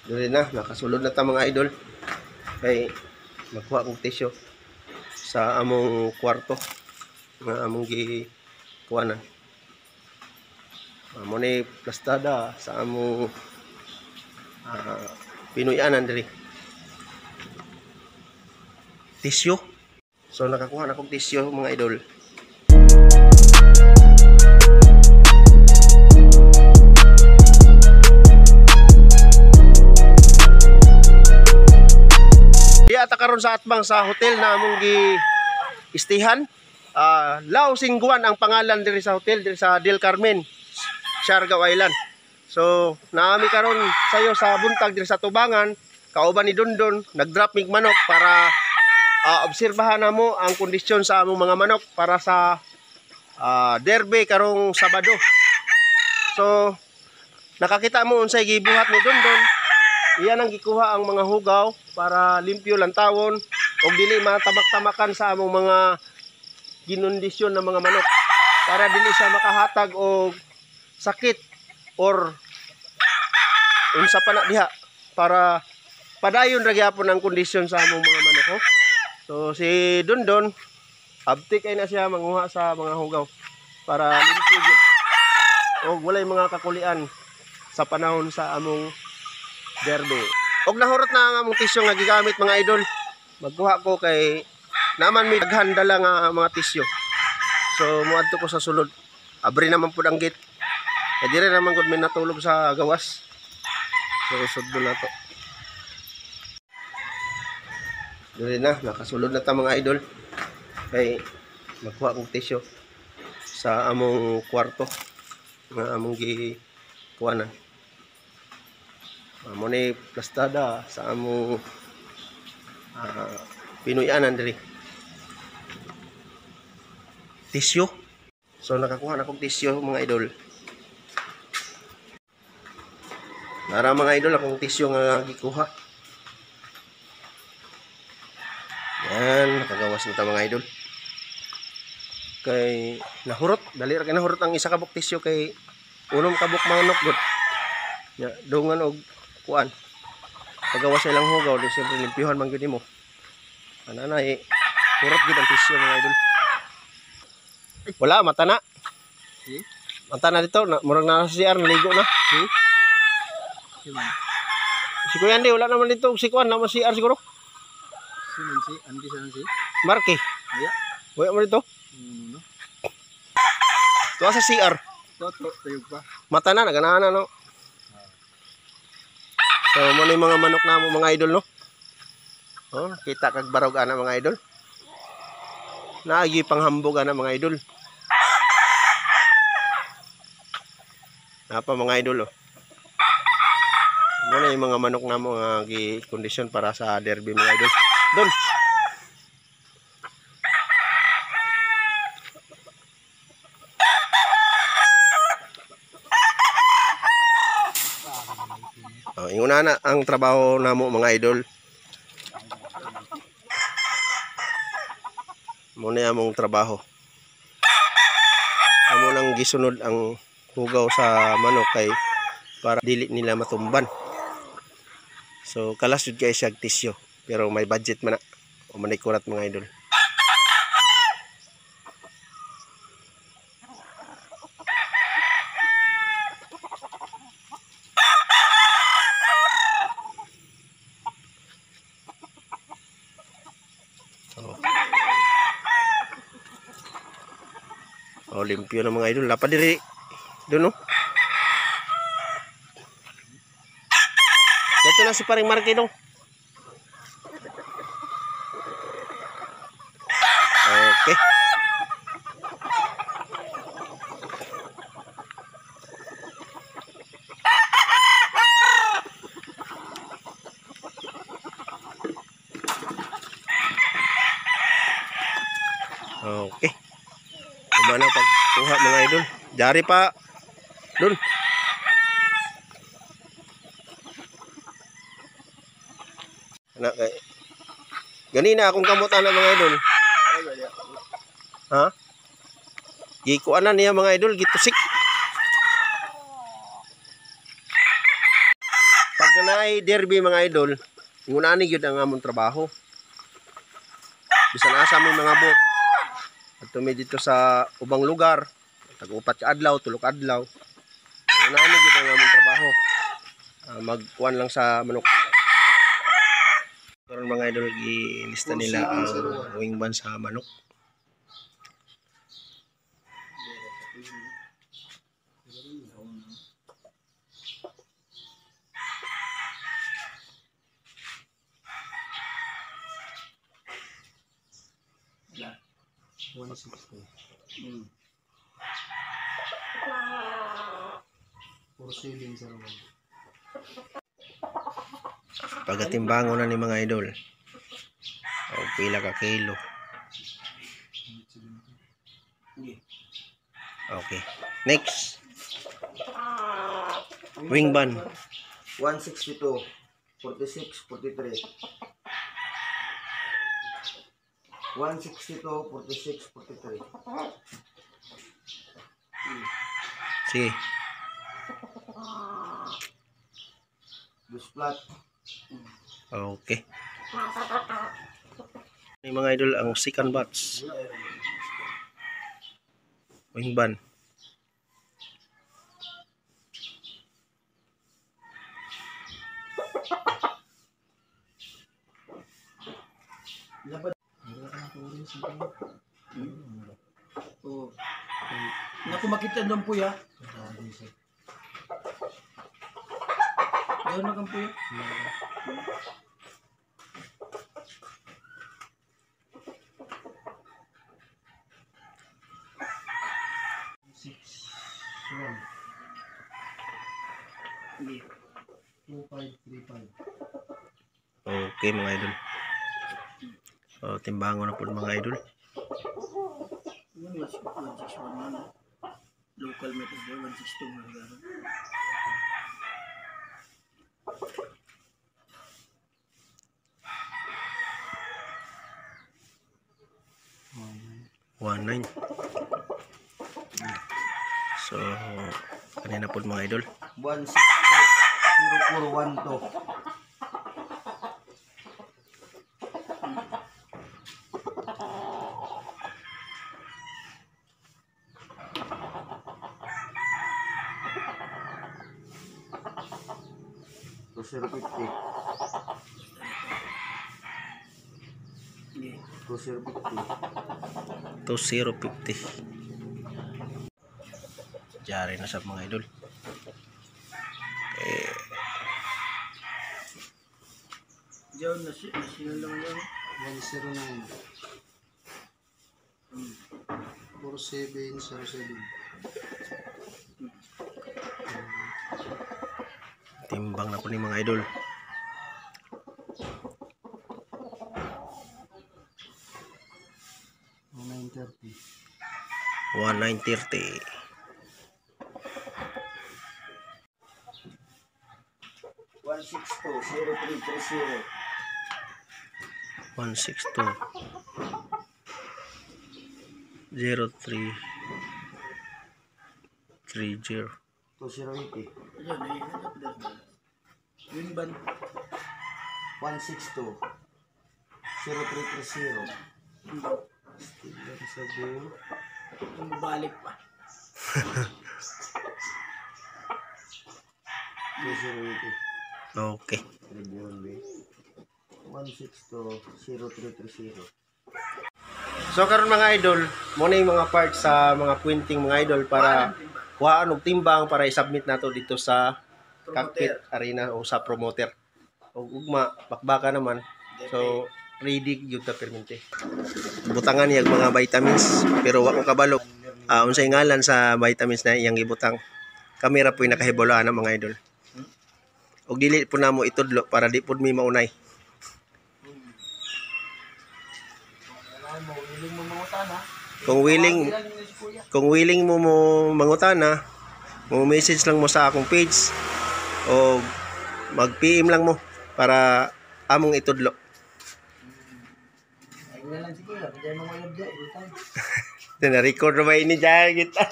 Dili na, nakasulod na ta mga idol. Kay magkuha kog tisyo sa among kwarto nga among gikuanan. Amo ni plastada sa among Pinoyanan diri. Tisyo. So nakakuha na kog tisyo mga idol. Diya ta karon sa atbang sa hotel na among gi-istihan. Lao Singguan ang pangalan diri sa hotel diri sa Del Carmen, Siargao Island. So naami karon sayo sa buntag diri sa Tubangan, kauban ni Dondon, nag-drop mig manok para obserbahan namo ang kondisyon sa among mga manok para sa derby karong Sabado. So nakakita mo unsay gibuhat ni Dondon. Iyan ang gikuha ang mga hugaw para limpyo lantawon og dili matabak-tamakan sa among mga ginondisyon ng mga manok para dili siya makahatag og sakit or unsa pa na diha para padayon ra gyapon ang kondisyon sa among mga manok. Oh. So si Dondon abtik ay na siya manguha sa mga hugaw para limpyo gyud og walay mga kakulian sa panahon sa among derby. Og nahurot na ang among tisyo nga gigamit mga idol. Magkuha ko kay naman may daghan dala nga mga tisyo. So moadto ko sa sulod. Abri naman pud ang gate. Kay dire naman gud may natulog sa gawas. So sudlo na to. Dire na nakasulod na ta mga idol. Kay magkuha kog tisyo sa among kwarto nga among gikuanan. Amo ni plastada sa among Pinoyanan diri. Tisyo. So nakakuha na kog tisyo mga idol. Nara mga idol akong tisyo nga gikuha. Yan, nakagawas na ta mga idol. Kay nahurot, dali ra kay nahurot ang isa ka buk tisyo kay unom ka buk manok gud. Ya, dungan og kuan. Pagawas sa ilang hugaw, di siyempre limpyuhan man gyud nimo. Ana na eh, hurot gyud ang tisyo mga idol. Wala, mata na. Mata na dito, na, murag na sa CR, naligo na. Si Kuya Andy, wala naman dito. Si Kuan, naman CR siguro. Si Nancy, Andy sa Nancy. Marky. Aya. Wala mo dito. No. Tuwa sa CR. Toto, tayog pa. Mata na, naganahan na, no? So, mo na yung mga manok na mo mga idol, no? Oh, kita kag barog ana mga idol. Naagi panghambog ana mga idol. Napa mga idol, oh. Mo na yung mga manok na mo nga gi-kondisyon para sa derby mga idol. Don. Oh, inguna na ang trabaho namo mga idol. Muna among trabaho. Amo nang gisunod ang hugaw sa manok kay para dili nila matumban. So kalas jud kay siya tisyo pero may budget man na. O manay kurat mga idol. Oh, limpyo na mga idol. Lapa diri. Doon, no? Ito na si paring Marky, no? Okay. Okay. Kumana pagkuha mga idol. Jari pa. Dun. Anak kay. Ganina akong kamot ana mga idol. Ha? Gikuanan niya mga idol, gitusik. Pag Naay derby, mga idol, ingon ani gyud ang among trabaho. Bisan asa may mga bot. At mi dito sa ubang lugar, tag 4 ka adlaw, 3 ka adlaw. Ingon ani gyud ang among trabaho. Magkuan lang sa manok. Karon, mga idol, gilista nila ang wing band sa manok. 160. 4701. Pagatimbangon na ni, mga idol. O pila ka kilo. 70. Okay. Next. Wing band. 162, 46, 43. 162, 46, 43. Sige. Dus flat. Okay. Ni, mga idol, ang second batch. Wing band. Lapad. Oo. Naku, makita doon po ya. Doon na kang puya. 6 1 Hindi. 2535. Okay, mga idol. O, timbangon na po, mga idol. Yun, 161 na. Local method, 162 mga gano'n. 1-9. So, kanina po, mga idol. 162, 0412. 2050. Hindi. 2050. 2050. Diyan na sa mga idol. Eh, Diyan, national lang yan. 109 4707. Timbang na po ni, mga idol. 930. 1930. 162, 0330. 162 03 30. 2080. Diyan, ay, hanap doon. Yun ba? 162, 0330. Still lang sa buo. Yung balik pa. 2080. Okay. 162, 0330. So karon, mga idol, mo na yung mga parts sa mga pointing, mga idol, para kuhaan og timbang para i-submit nato dito sa cockpit arena o sa promoter. Og ugma bakbaka naman. So ready gyud ta permente. Butangan niya mga vitamins pero wa ko kabalo unsay ngalan sa vitamins na iyang gibutang. Kami ra po'y nakahibalo ana, mga idol. Og dili po namo itudlo para di pud mi maunay. Mo, willing mo mangutana. Kung willing mo mo mangutana, mo message lang mo sa akong page o mag-PM lang mo para among itudlo. Ayun na lang si Kuya, kaya mga uyab dyan, ito. Na record na ba ini dyan kita?